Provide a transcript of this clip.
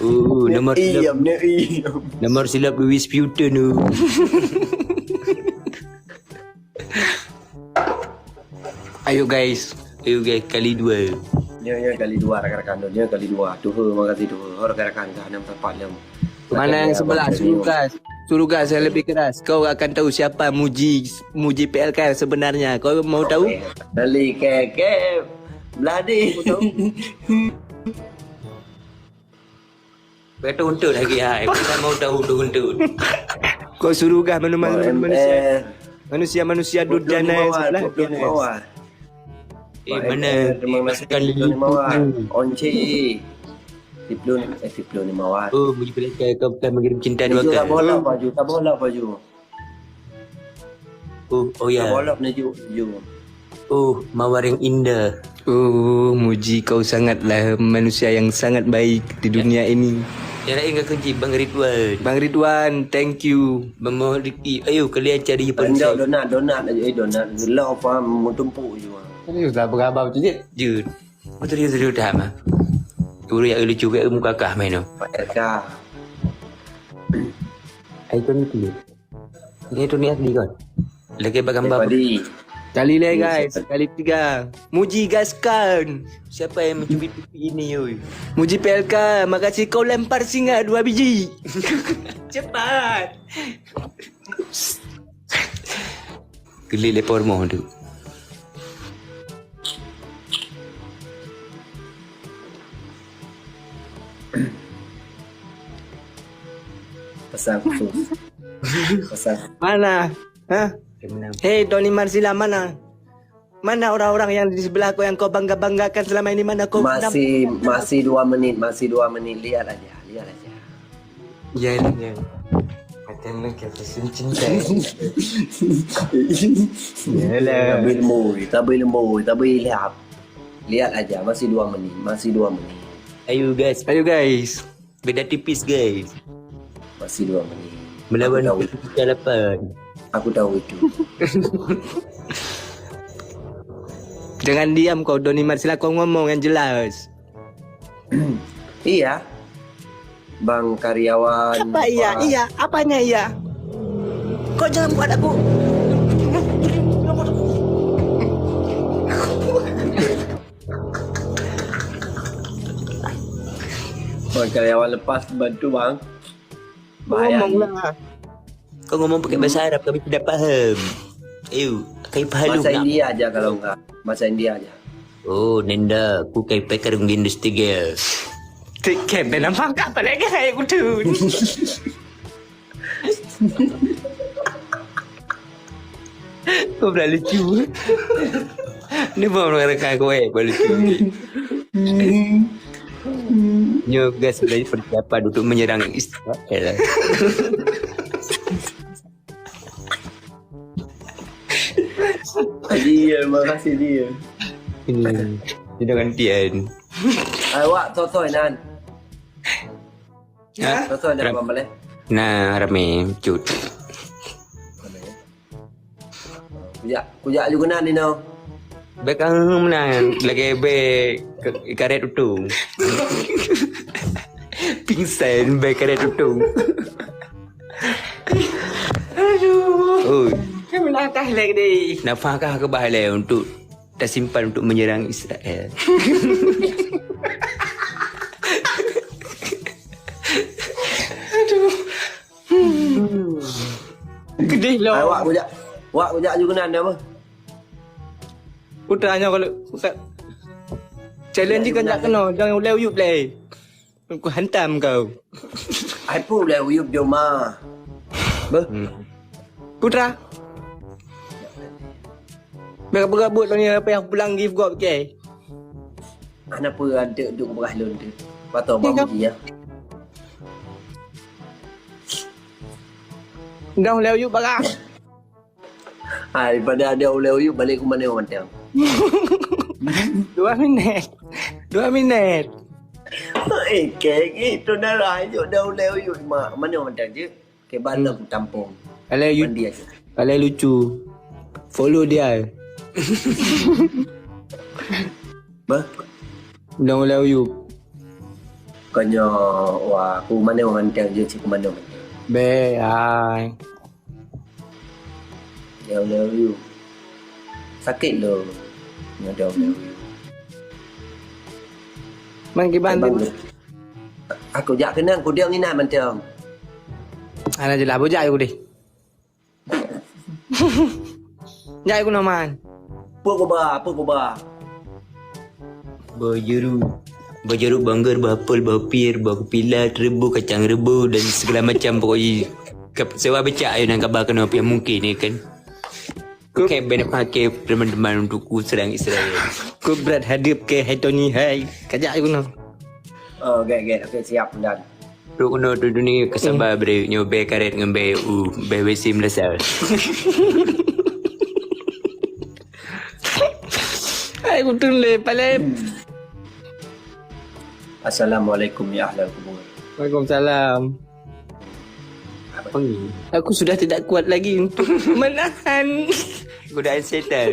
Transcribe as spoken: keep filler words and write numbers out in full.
Oh, nomor silap. Iya, bener, iya. Nomor silap Louis Vuitton tu. Ayo guys, ayo guys, kali dua. Nyoe, nyoe kali dua rakan-rakan tu. Nyoe kali dua. Tuha, makasih tuha. Ho rakan-rakan ka enam sapat lom. Mana yang sebelah? Suruh gas. Suruh gas yang lebih keras. Kau akan tahu siapa Muji, Muji P L K yang sebenarnya. Kau mau tahu? Dali keke. Beladi. Betul untuk lagi hai. Bukan mau tahu tu untuk. Kau suruh gas manu-manu manusia. Manusia-manusia durjana yang sebelah. Eh, mana? Pasukan lima. Onci. Siploh, eh, siploh lima watt. Oh, Muji P L K, kau bukan mengirim cinta dua kali. Taboh lah baju, taboh lah baju. Oh, oh ya. Taboh lah baju, baju. Oh, Mawar yang indah. Oh, Muji, kau sangatlah manusia yang sangat baik di dunia ini. Yang lain kau kunci Bang Ridwan. Bang Ridwan, thank you. Memohon rezeki. Ayo, kalian cari. Enggak, donat, donat aja, eh, donat. Gelap apa, mau tumpuk je. Serius dah, berapa macam ni? Jun. Betul, betul, betul, dah, mah. Urus yang lucu, kayak muka kah main tu. Pak R K. Ai, tu ni. Ni tu ni asli kan? Lagi bergambar. Kali leh, guys, kali tiga. Muji gaskan. Siapa yang mencubit pipi ini, oi? Muji P L K, makasih kau lempar singa dua biji. Cepat. Gelik lé pormoh tu. Pesan khusus. Pesan. Mana? Hah? Hei, Doni Marsila, mana? Mana orang-orang yang di sebelah kau yang kau bangga-banggakan selama ini? Mana kau? Masih, masih dua menit, masih dua menit. Lihat aja, lihat aja. Ya, ya. Kata lagi apa, sun cinta. Yalah. Tabi lembui, tabi lembui, tabi lihat. Lihat aja, masih dua menit, masih dua menit. Ayo, guys. Ayo, guys. Beda tipis, guys. Masih dua menit. Melawan kelapan. Aku tahu itu. Jangan diam kau, Doni Marsila, kau ngomong yang jelas. Iya. Bang karyawan. Apa iya? Iya, apanya iya? Kau jangan buat aku. Bang karyawan lepas bantu, Bang. Bahaya. Ngomong lah. Kau ngomong pakai bahasa Arab, kami tidak paham. Ayo, kai paham. Bahasa India aja kalau enggak. Bahasa India aja. Oh, nenda, aku kai pakai karung industri, guys. Tiket dan nampak tak lagi saya kutu. Kau pernah lucu. Ni baru rakan aku, eh, baru lucu. Nyoe guys, sebenarnya persiapan untuk menyerang Israel. Dia, makasih dia. Ini, ini dengan Tian. Awak totoy nan. Ha? Totoy nak abang balai. Nah, ramai cut. Kujak, kujak juga nan ni no. Bekang menang lagi be karet utung. Pingsan be karet utung. Aduh. Oi. Kami nak kah lagi deh. Nafkah ke bahaya untuk tersimpan untuk menyerang Israel. Aduh. Gedeh lah. Ai, wak kujak. Wak kujak aju keunan dah apa? Putra nyoe kalau challenge kan jak kena jangan ulai uyup leh. Aku hantam kau. Ai pu ulai uyup joma. Beh. Hmm. Putra. Berapa buat ni apa yang pulang gift gop ke? Ana peue adek duk beurah lôn teuh. Patong bak uji ya. Dah ulai uyup barang. Hai, pada ada ulai uyup balik ke mana orang tang? Dua minit. Dua minit. Eh, kek itu dah lah. Ayok dah ulai uyup mak. Mana orang tang je? Kebal lah aku tampung. Kalau you, mandi aja. Kalau lucu, follow dia. Bah? Ulang-ulang you. Konyo, wah, ku manoe manteng je, cit ku manoe manteng. Be, ai. Jauh leu. Sakét leu. Nyoe jauh leu. Man kiban Abang tu. Aku jak keunong, ku diong inan manteng. Ana jeulaih, bujak yuk deh. Jak yuk keunoe man. Peue kuba, peue kuba. Beujeuru. Beujeuru bangger, bapel, bapir, bakupila, teureubu, kacang reubeu dan segala macam pokok jih. Kap-, sewa becak ayo nan kaba keunoe piah mungkin ni kan. Oke, benar pakai teman-teman untuk ku serang Israel. Ku berat hadap ke hai Tony hai. Kajak yuk keunoe. Oh, gèt, gèt. Oke, siap, dan. Rukno tu dunia kesabar beri nyoe bèe karet ngon bèe u bèe besi meulasa. Hai kutung le palem. Assalamualaikum ya ahlal kubur. Waalaikumsalam. Aku sudah tidak kuat lagi untuk menahan godaan setan.